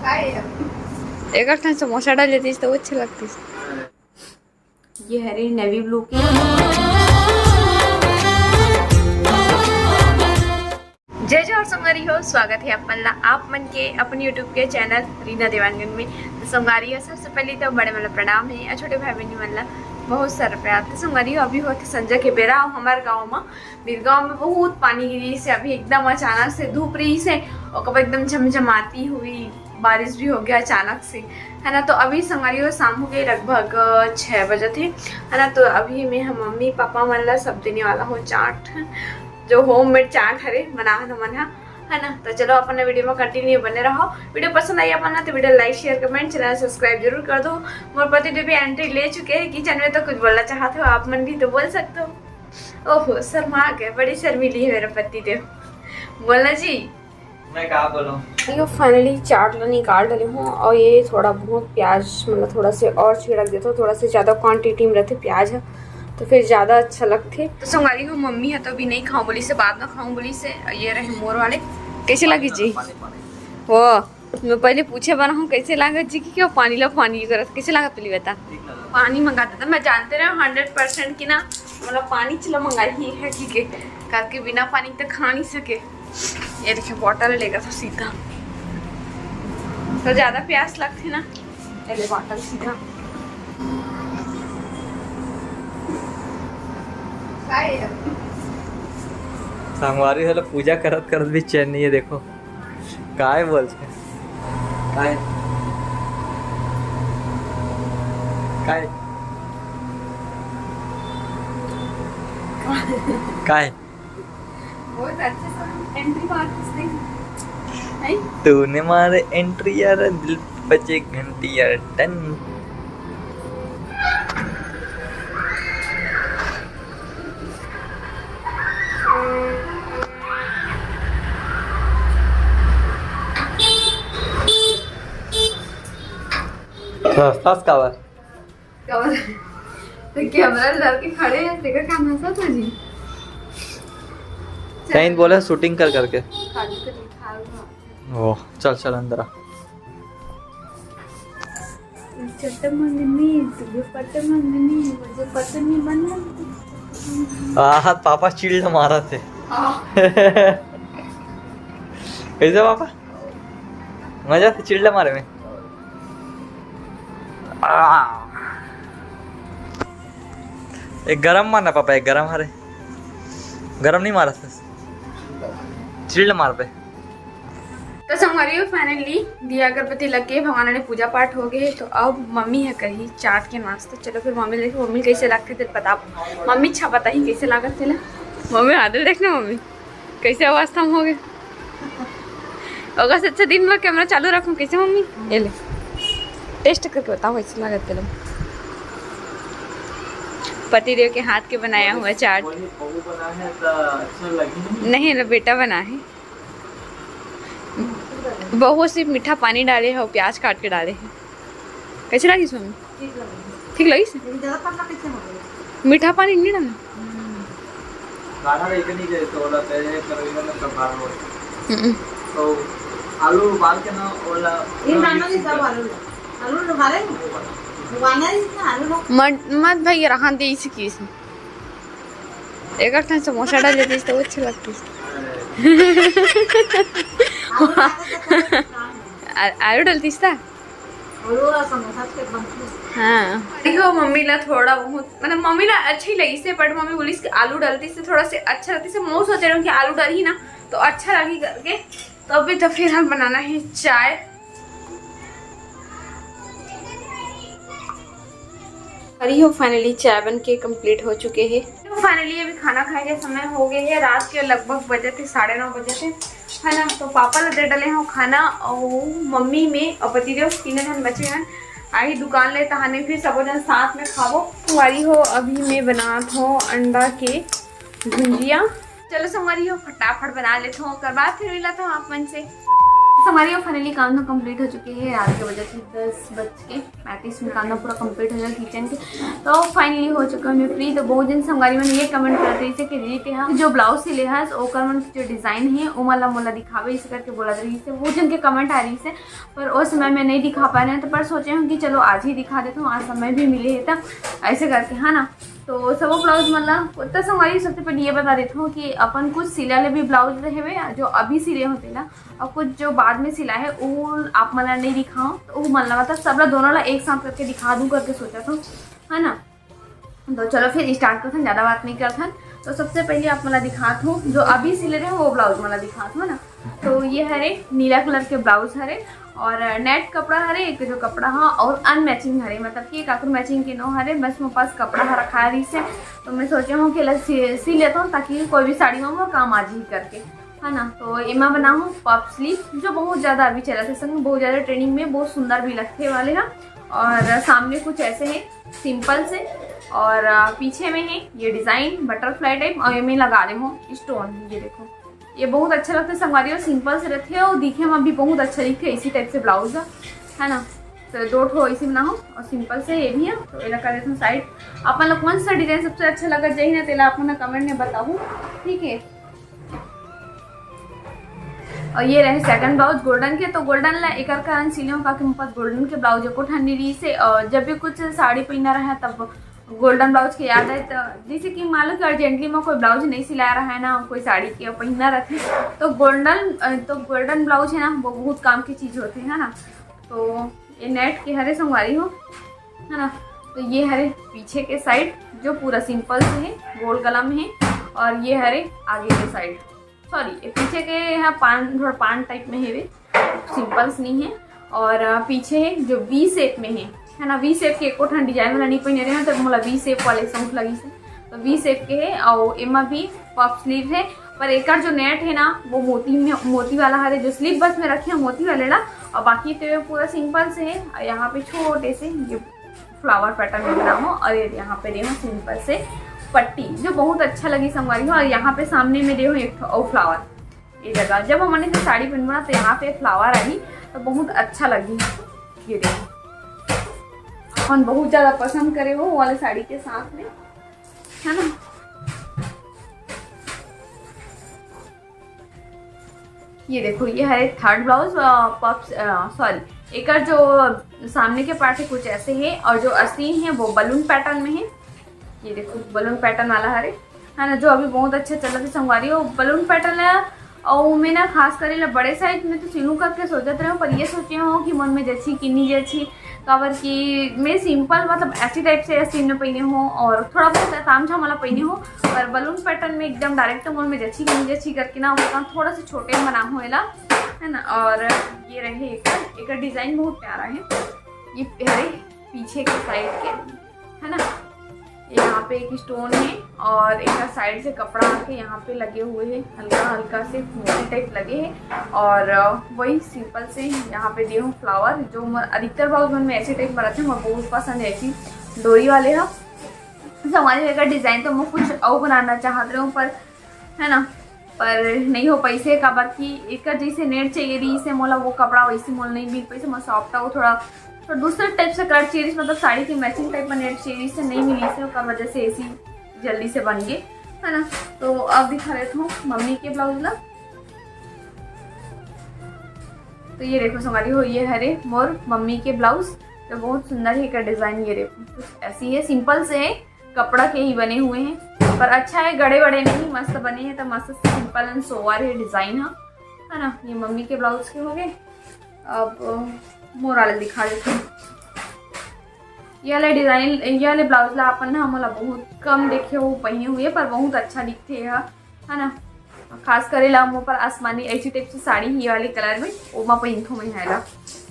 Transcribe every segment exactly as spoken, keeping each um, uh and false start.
एकर ठन समोसा डाल देतिस त वो अच्छा लगतिस। ये हरे navy blue के। जय जोहार संगवारी हो, स्वागत है अपन ला आप मन के अपन YouTube के चैनल रीना देवांगन में। तो संगवारी हो, सबसे पहले तो बड़े मन ला प्रणाम है और छोटे भाई बहन मन ला बहुत सारा प्यार। तो संगवारी हो, अभी होत हे संझा के बेरा और हमारे गाँव में, बीरगांव में बहुत पानी गिरी से, अभी एकदम अचानक से धूप रही से, ओकर बाद एकदम झमझमाती हुई बारिश भी हो गया अचानक से, है ना। तो अभी संगवारी हो, शाम हो गई, लगभग छः बजे थे, है ना। तो अभी मैं हम मम्मी पापा मन ला सब देने वाला हूँ चाट, जो homemade चाट हरे बना हन हमन हा, है ना। तो चलो अपन वीडियो में continue बने रहो। वीडियो पसंद आई अपन ना तो video like, share, comment, channel subscribe जरूर कर दो। मोर पति देव भी entry ले चुके हैं किचन में, तो कुछ बोलना चाहते हो आप मन भी तो बोल सकते हो। ओहो, शर्मा गए, बड़ी शर्मीली है मेरा पति देव। बोलना जी। मैं का बोलूं? यो finally चाट ला निकाल डाले हूँ और ये थोड़ा बहुत प्याज, मतलब थोड़ा से और छिड़क देते हो, थोड़ा से ज़्यादा क्वांटिटी में रहते प्याज है तो फिर ज़्यादा अच्छा लगते। तो संगवारी हो, मम्मी है तो अभी नहीं खाऊं बोली से, बाद में खाऊं बोली से। ये रहे मोर वाले, कैसे लगी जी? वो मैं पहले पूछे बना हूँ कैसे लागत जी, कि क्यों पानी ला पानी करत, कैसे लागत पहले बता। पानी मंगा देता, मैं जानते रहे हंड्रेड परसेंट की ना, मतलब पानी चला मंगाई ही है, ठीक है, करके बिना पानी तो खा नहीं सके। ये देखिए बॉटल लेगा तो सीधा, तो ज्यादा प्यास लगती ना, चले बॉटल सीधा। संगवारी हो, पूजा करत करत भी चैन नहीं है। देखो काय बोलते हैं? काय? काय? काय? बहुत अच्छे से एंट्री मारते, नहीं? तूने मारे एंट्री यार, दिल बजे घंटी यार, टन। हंसतास काबर? काबर? तो कैमरा लगा के खड़े हैं, देखा क्या हंसा था जी? कहीं बोले शूटिंग कर करके। खाली तो नहीं खा रहा। ओ, चल चल अंदर आ। चट मंगनी, तुझे पट मंगनी, मुझे पत्नी बनना। आहा, पापा चिल्ड मारा थे। हाँ। कैसे पापा? मजा से चिल्ड मारे में। आ। एक गरम मारना पापा, एक गरम हरे। गरम नहीं मारा थे। चिल्ड मार पे। तो संगवारी हो, finally दिया अगरबत्ती लग के भगवान ने पूजा पाठ हो गए, तो अब मम्मी है कही चाट के नाश्ता। चलो फिर मम्मी देखे, मम्मी कैसे लगते थे पता, मम्मी अच्छा पता ही कैसे लागत थे ला। मम्मी आदर देखना, मम्मी कैसे अवस्था में हो गए। ओकर से अच्छा दिन भर कैमरा चालू रखूं कैसे मम्मी? ये ले, टेस्ट करके बताओ कैसे लागत थे ला। पतिदेव के हाथ के बनाया हुआ चाट। बहू बना है तो अच्छा लगी नहीं? नहीं, ला बेटा बना है। बहू सिर्फ मीठा पानी डाले हो, प्याज काट के डाले है। कैसे लगी स्वामी? ठीक लगी। ठीक लगी से? लेकिन ज्यादा पतला कैसे हो गया? मीठा पानी नहीं डाला। हम्म। गाना तो इतनी देर से बोला, पहले करोगे ना तब बारह बजे। हम्म। तो आलू उबाल के ना ओला ये ना गाना mix नहीं सब कर। आलू ला। आलू उबाले ना। उबालना है इतना आलू ला। मत, मत भाई, रहा दे इसी की। एकर ठन समोसा डाल देतिस त वो अच्छा लगतिस। आलू डाले त थोड़ा सा आ-, आलू डालतिस त? आलू वाला समोसा के बनती। हाँ। देखो, मम्मी ला थोड़ा बहुत, मतलब, मम्मी ला अच्छी लगिस हे, but मम्मी बोलिस कि आलू डालतिस त थोड़ा से अच्छा रहतिस हे। मैं सोचे रहूँ कि आलू डालही ना, तो अच्छा लगी करके। तो अभी तो फिलहाल बनाना है चाय। अरे हो, finally चाय बन के complete हो चुके हे। तो finally अभी खाना खाए के समय हो गए हे, रात के लगभग बजे थे, साढ़े नौ बजे थे, है ना। तो पापा ला दे डले हो खाना, और मम्मी, मैं और पतिदेव तीनों जन बचे हन। आही दुकान ले तहाने फिर सबो जन साथ में खाबो। संगवारी हो, अभी मैं बनात हो अंडा के भुंजिया। चलो संगवारी हो, फटाफट बना लेत हो, ओकर बाद फिर मिलत हो आप मन से। संगवारी, फाइनली काम तो कंप्लीट हो चुके हैं। रात के बजे थे दस बज के पैंतीस मिनट, काम पूरा कंप्लीट हो गया किचन के। तो फाइनली हो चुका हूँ मैं फ्री। तो बहुत दिन संगवारी मन ये कमेंट करत रहिस हे कि दीदी तेहा जो ब्लाउज सिले हस ओकर मन के जो डिजाइन है ओमन ला मोला दिखावे, इसे करके बोलत रहिस हे। बहुत जन के कमेंट आ रहिस हे, पर उस समय मैं नहीं दिखा पाए रहें, तो पर सोचे हूँ कि चलो आज ही दिखा देता हूँ, आज समय भी मिले है तब ऐसे करके, है ना। तो सबो ब्लाउज मन ला तो संगवारी, सबसे पहले ये बता देता हूँ कि अपन कुछ सिले ले भी ब्लाउज रहे हुए जो अभी सिले होते ना, और कुछ जो बाद में सिला है वो आप मन ला नहीं दिखाऊँ, तो वो मन ला मतलब सब ला दोनों ला एक साथ करके दिखा दूँ करके सोचा था, है ना। तो चलो फिर स्टार्ट करथन, ज़्यादा बात नहीं करथन। तो सबसे पहले आप मन ला दिखात हूँ जो अभी सिले रहे वो ब्लाउज मन ला दिखात हूँ ना। तो ये हरे नीला कलर के ब्लाउज हरे और नेट कपड़ा हरे, एक जो कपड़ा हा और अनमैचिंग हरे, मतलब कि काकर मैचिंग के नो हरे, बस मोर पास कपड़ा हा रखा रहिस हे। तो मैं सोचे हूँ कि एला सी, सी लेता हूँ ताकि कोई भी साड़ी में मोर काम आ जाही करके, है ना। तो एमा बना हूँ पफ स्लीव जो बहुत ज़्यादा अभी चलत हे, संग बहुत ज़्यादा ट्रेंडिंग में, बहुत सुंदर भी लगथे वाले हा। और सामने कुछ ऐसे है सिंपल से, और अ, पीछे में है ये डिजाइन बटरफ्लाई टाइप, और एमे लगा दे हूँ स्टोन। ये देखो, ये बहुत अच्छा लगता है संगवारी, और सिंपल से रहते हैं और दिखे में भी बहुत अच्छा दिखते है इसी टाइप से ब्लाउज, है ना। तो दो ठो इसी बना हूँ और सिंपल से ये भी है। तो ये लगा देता हूँ साइड। आप मन ला कौन सा डिजाइन सबसे अच्छा लगा जाही ना, तेला आप मन कमेंट में बताहू, ठीक है। और ये रहे सेकंड ब्लाउज गोल्डन के। तो गोल्डन ला एकर कारण सिले हूँ, काकि मोर पास गोल्डन के ब्लाउज एको ठन नहीं रहिस हे, और जब भी कुछ साड़ी पहनना रहे तब गोल्डन ब्लाउज के याद आए। तो जैसे कि मान लो कि अर्जेंटली में कोई ब्लाउज नहीं सिलाया रहा है ना, कोई साड़ी के पहनना रहती, तो गोल्डन, अ, तो गोल्डन ब्लाउज है ना, वो बहुत काम की चीज होती है ना। तो ये नेट के हरे संगवारी हो, है ना। तो ये हरे पीछे के साइड जो पूरा सिंपल से है, गोल गला में है, और ये हरे आगे के साइड, सॉरी, ये पीछे के है पान, थोड़ा पान टाइप में है वे, सिंपल्स नहीं है। और अ, पीछे है जो वी शेप में है, है ना, वी शेप के एको ठन डिजाइन वाला नहीं पहने रहे हैं, तो मोला वी शेप वाले सूट लगिस हे। तो वी शेप के है और एमा भी पफ स्लीव है, पर एकर जो नेट है ना वो मोती में, मोती वाला हरे, जो स्लीव बस में रखे हैं मोती वाले ला, और बाकी तो ये पूरा सिंपल से है। और यहाँ पे छोटे से ये फ्लावर पैटर्न में बना हूँ और ये यहाँ पे दे हूँ सिंपल से पट्टी, जो बहुत अच्छा लगी संगवारी हो। और यहाँ पे सामने में दे हूँ एक ठो और फ्लावर, ये जगह जब हमन इसे साड़ी पहनबो ना तो यहाँ पे फ्लावर आई तो बहुत अच्छा लगी। ये देखो, अपन बहुत ज्यादा पसंद करे हो वो वाले साड़ी के साथ में, है ना। ये देखो, ये हरे थर्ड ब्लाउज, पफ, सॉरी, एकर जो सामने के पार्ट है कुछ ऐसे है, और जो आस्तीन है वो बलून पैटर्न में है। ये देखो, बलून पैटर्न वाला हरे, है ना, जो अभी बहुत अच्छा चलत है संगवारी, वो बलून पैटर्न है। और मैं ना खास करे ला बड़े साइज में तो सिलूँ करके सोचत रहे हूँ, पर ये सोचे हूँ कि मन में जची कि नहीं जची, काबर कि मैं सिंपल, मतलब, ऐसी टाइप से आस्तीन में पहने हूँ और थोड़ा बहुत ताम झाम वाला पहने हूँ, पर बलून पैटर्न में एकदम डायरेक्ट मन में जची कि नहीं जची करके ना, वो थोड़ा सा छोटे में बना हूँ एला, है ना। और ये रहे एकर, एकर डिजाइन बहुत प्यारा है, ये हरे पीछे के साइड के, है ना। यहाँ पे एक स्टोन है और एक साइड से कपड़ा आके यहाँ पे लगे हुए हैं, हल्का हल्का से मोती टाइप लगे हैं। और अ, वही सिंपल से यहाँ पे दे हूँ फ्लावर, जो मोर अधिकतर ब्लाउज मन में ऐसे टाइप में रहते हैं, मोर बहुत पसंद है ऐसी डोरी वाले हा। संगवारी हो, एकर डिजाइन तो मैं कुछ और बनाना चाहत रहे हूँ, पर, है ना, पर नहीं हो पाइस हे, काबर कि एकर जैसे नेट चाहिए रहिस हे मोला, वो कपड़ा वैसे मोला नहीं मिल पाइस हे। मोला सॉफ्ट वो थोड़ा, थोड़ा दूसरे टाइप से कलर चाहिए रहिस, मतलब साड़ी के मैचिंग टाइप में नेट चाहिए रहिस हे, नहीं मिलिस हे, ओकर वजह से ऐसी जल्दी से बन गए, है ना। तो अब दिखा देता हूँ मम्मी के ब्लाउज ला। तो ये देखो संगवारी हो, ये हरे मोर मम्मी के ब्लाउज, तो बहुत सुंदर है एकर डिजाइन। ये देखो, कुछ ऐसी है, सिंपल से है, कपड़ा के ही बने हुए हैं, पर अच्छा है, गड़े बड़े नहीं, मस्त बने हैं, तो मस्त सिंपल एंड सोवर है डिजाइन, हाँ, है ना। ये मम्मी के ब्लाउज के हो गए। अब अ, मोर वाले दिखा देती हूँ। ये वाले डिजाइन, ये वाले ब्लाउज ला अपन ना मोला बहुत कम देखे हो पहने हुए, पर बहुत अच्छा दिखते हैं, है ना। खास करे ला मोर पर आसमानी ऐसी टाइप से साड़ी ही वाले कलर में, ओमा पहिनथो मैं हेला,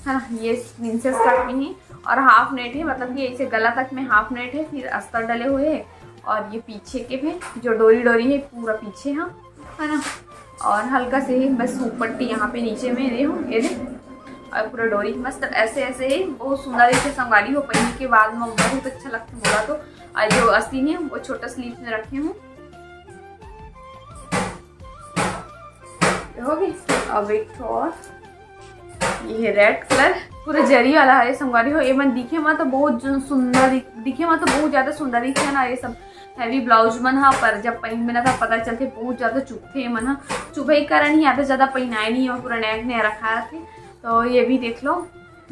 है ना। ये प्रिंसेस कट में है और हाफ नेट है, मतलब कि ऐसे गला तक में हाफ नेट है, फिर अस्तर डले हुए है। और ये पीछे के भी जो डोरी डोरी है पूरा पीछे, हाँ, है ना। और हल्का से ही बस सूप पट्टी यहाँ पे नीचे में दे हूँ, ये दे। और पूरा डोरी मस्त ऐसे ऐसे ही बहुत सुंदर, इसे संगवारी हो पहनने के बाद में बहुत अच्छा लगता है बोला तो। और जो आस्तीन है वो छोटा स्लीव में रखे हूँ। ये हो गई। अब एक ठो और, ये रेड कलर पूरा जरी वाला हरे संगवारी हो। ये मन दिखे म तो बहुत जो सुंदर दिख-, दिखे म तो बहुत ज्यादा सुंदर दिखे ना ये सब हैवी ब्लाउज मन हा, पर जब पहिनबे ना तब पता चलथे बहुत ज्यादा चुभथे ये मन हा। चुभई कारण ही आधा ज्यादा पहिनाए नहीं है, पूरा नेक ने रखा थे। तो ये भी देख लो,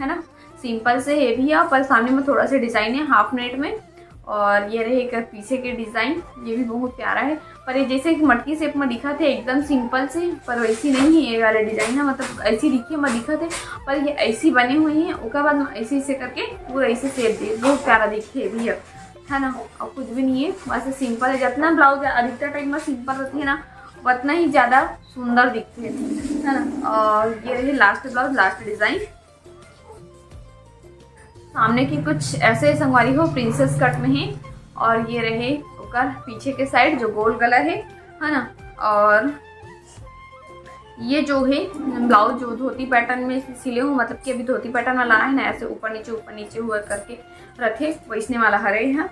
है ना, सिंपल से ये भी है, पर सामने में थोड़ा सा डिजाइन है हाफ नेट में। और ये रहे एक पीछे के डिजाइन, ये भी बहुत प्यारा है। पर ये जैसे कि मटकी शेप में दिखा थे एकदम सिंपल से, पर वैसी नहीं है ये वाला डिजाइन है, मतलब ऐसी दिखे में दिखा थे, पर ये ऐसी बनी हुई है। ओकर बाद में ऐसे ऐसे करके पूरा ऐसे शेप दे, बहुत प्यारा दिखे भी है, है ना। और कुछ भी नहीं है, बस सिंपल है। जितना ब्लाउज अधिकतर टाइम में सिंपल रहती है ना, उतना ही ज्यादा सुंदर दिखते हैं, है ना। और ये रही लास्ट ब्लाउज, लास्ट डिजाइन। सामने की कुछ ऐसे संगवारी हो प्रिंसेस कट में है, और ये रहे ओकर पीछे के साइड जो गोल गला है, है ना। और ये जो है ब्लाउज जो धोती पैटर्न में सिले हूँ, मतलब कि अभी धोती पैटर्न वाला है ना, ऐसे ऊपर नीचे ऊपर नीचे हुआ करके रखे, वैसने वाला हरे है,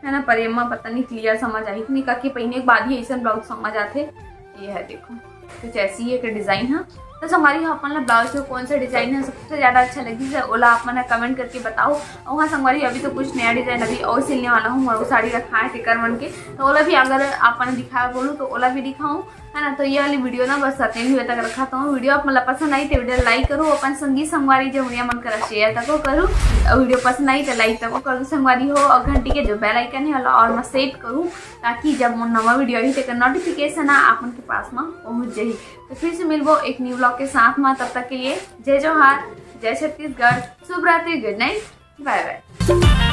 है ना। पर एमा पता नहीं क्लियर समझ आही कि नहीं, काकि पहिने के बाद ही ऐसा ब्लाउज समझ आथे। ये है देखो, कुछ ऐसी एक डिजाइन है। तो संगवारी हो, अपन ला ब्लाउज के कौन सा डिजाइन है सबसे ज्यादा अच्छा लगी है, ओला आप मन कमेंट करके बताओ। और हाँ संगवारी, अभी तो कुछ नया डिजाइन अभी और सिलने वाला हूँ, मोर साड़ी रखा है टिकर मन के, तो ओला भी अगर आप मन दिखाया बोलूँ तो ओला भी दिखाऊँ, है ना। तो ये वाली वीडियो ना बस सत्यन हुए तक रखा था। वीडियो आप मन ला पसंद आई तो वीडियो लाइक करो, अपन संगी संगवारी जमुनिया मन करा शेयर तको करो, और वीडियो पसंद आई तो लाइक तको करो संगवारी हो, और घंटी के जो बेल आइकन है ओला ऑल में सेट करो, ताकि जब मोर नवा वीडियो आही तेकर नोटिफिकेशन आप मन के पास में पहुंच जाही। तो फिर से मिलबो एक न्यू ब्लॉग के साथ में, तब तक के लिए जय जोहार, जय छत्तीसगढ़, शुभ रात्रि, गुड नाइट, बाय बाय।